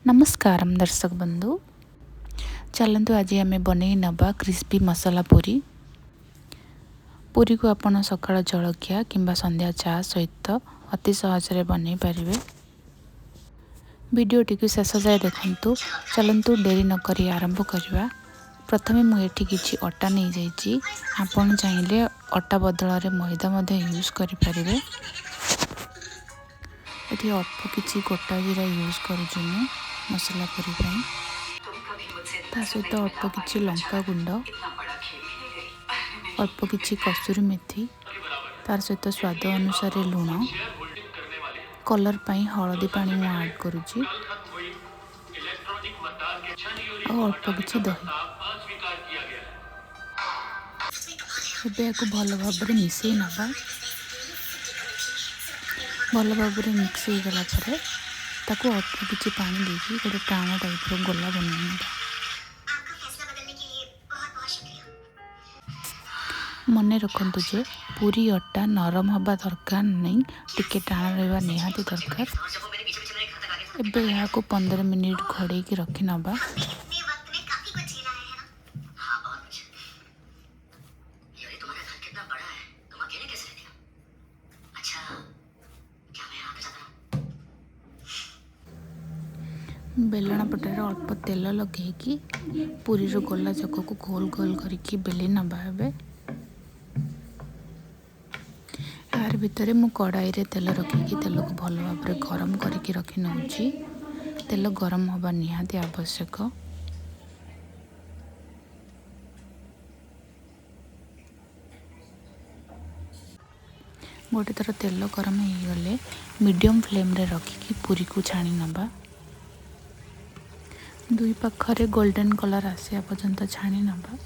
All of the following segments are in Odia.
ନମସ୍କାରମ ଦର୍ଶକ ବନ୍ଧୁ, ଚାଲନ୍ତୁ ଆଜି ଆମେ ବନେଇ ନେବା କ୍ରିସ୍ପି ମସଲା ପୁରୀ। ପୁରୀକୁ ଆପଣ ସକାଳ ଜଳଖିଆ କିମ୍ବା ସନ୍ଧ୍ୟା ଚା ସହିତ ଅତି ସହଜରେ ବନେଇ ପାରିବେ। ଭିଡ଼ିଓଟିକୁ ଶେଷ ଯାଏ ଦେଖନ୍ତୁ। ଚାଲନ୍ତୁ ଡେରି ନକରି ଆରମ୍ଭ କରିବା। ପ୍ରଥମେ ମୁଁ ଏଠି କିଛି ଅଟା ନେଇଯାଇଛି। ଆପଣ ଚାହିଁଲେ ଅଟା ବଦଳରେ ମଇଦା ମଧ୍ୟ ୟୁଜ୍ କରିପାରିବେ। ଏଠି ଅଳ୍ପ କିଛି ଗୋଟା ଜିରା ୟୁଜ୍ କରୁଛି ମୁଁ ମସଲା ପୁରୀ ପାଇଁ। ତା ସହିତ ଅଳ୍ପ କିଛି ଲଙ୍କା ଗୁଣ୍ଡ, ଅଳ୍ପ କିଛି କସୁରୀ ମେଥି, ତାର ସହିତ ସ୍ୱାଦ ଅନୁସାରେ ଲୁଣ, କଲର୍ ପାଇଁ ହଳଦୀ ପାଣି ମୁଁ ଆଡ଼୍ କରୁଛି, ଆଉ ଅଳ୍ପ କିଛି ଦହି। ଏବେ ଏହାକୁ ଭଲ ଭାବରେ ମିଶାଇ ନେବା। ଭଲ ଭାବରେ ମିକ୍ସ ହେଇଗଲା ପରେ ତାକୁ ଅଳ୍ପ କିଛି ପାଣି ଦେଇକି ଗୋଟେ ଟାଣ ଟାଇପ୍ର ଗୋଲା ବନେଇ ନେବା। ମନେ ରଖନ୍ତୁ ଯେ ପୁରୀ ଅଟା ନରମ ହେବା ଦରକାର ନାହିଁ, ଟିକେ ଟାଣ ରହିବା ନିହାତି ଦରକାର। ଏବେ ଏହାକୁ 15 ମିନିଟ୍ ଘୋଡ଼େଇକି ରଖିନେବା। ବେଲଣ ପଟରେ ଅଳ୍ପ ତେଲ ଲଗେଇକି ପୁରୀର ଗୋଲା ଯାକକୁ ଗୋଲ ଗୋଲ କରିକି ବେଲି ନେବା। ଏବେ ଏହାର ଭିତରେ ମୁଁ କଡ଼ାଇରେ ତେଲ ରଖିକି ତେଲକୁ ଭଲ ଭାବରେ ଗରମ କରିକି ରଖି ନେଉଛି। ତେଲ ଗରମ ହେବା ନିହାତି ଆବଶ୍ୟକ। ଗୋଟେ ଥର ତେଲ ଗରମ ହେଇଗଲେ ମିଡ଼ିୟମ୍ ଫ୍ଲେମ୍ରେ ରଖିକି ପୁରୀକୁ ଛାଣି ନେବା। ଦୁଇ ପାଖରେ ଗୋଲ୍ଡେନ୍ କଲର୍ ଆସିବା ପର୍ଯ୍ୟନ୍ତ ଛାଣି ନେବା।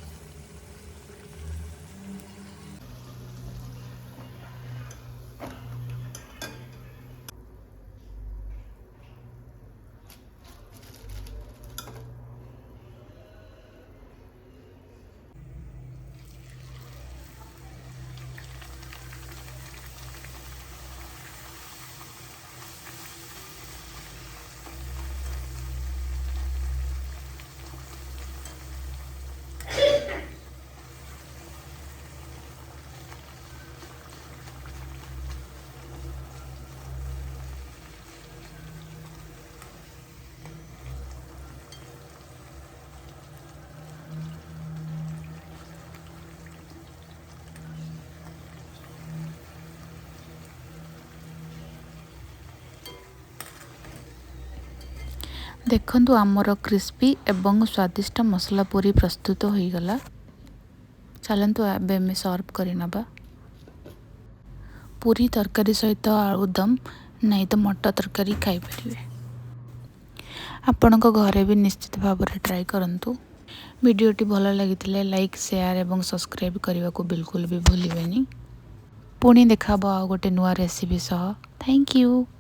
ଦେଖନ୍ତୁ, ଆମର କ୍ରିସ୍ପି ଏବଂ ସ୍ୱାଦିଷ୍ଟ ମସଲା ପୁରୀ ପ୍ରସ୍ତୁତ ହୋଇଗଲା। ଚାଲନ୍ତୁ ଏବେ ଆମେ ସର୍ଭ କରିନେବା। ପୁରୀ ତରକାରୀ ସହିତ ଆଳୁଦମ, ନାଇଁ ତ ମଟର ତରକାରୀ ଖାଇପାରିବେ। ଆପଣଙ୍କ ଘରେ ବି ନିଶ୍ଚିତ ଭାବରେ ଟ୍ରାଏ କରନ୍ତୁ। ଭିଡ଼ିଓଟି ଭଲ ଲାଗିଥିଲେ ଲାଇକ୍, ସେୟାର ଏବଂ ସବସ୍କ୍ରାଇବ୍ କରିବାକୁ ବିଲକୁଲ ବି ଭୁଲିବେନି। ପୁଣି ଦେଖା ହେବ ଆଉ ଗୋଟେ ନୂଆ ରେସିପି ସହ। Thank you.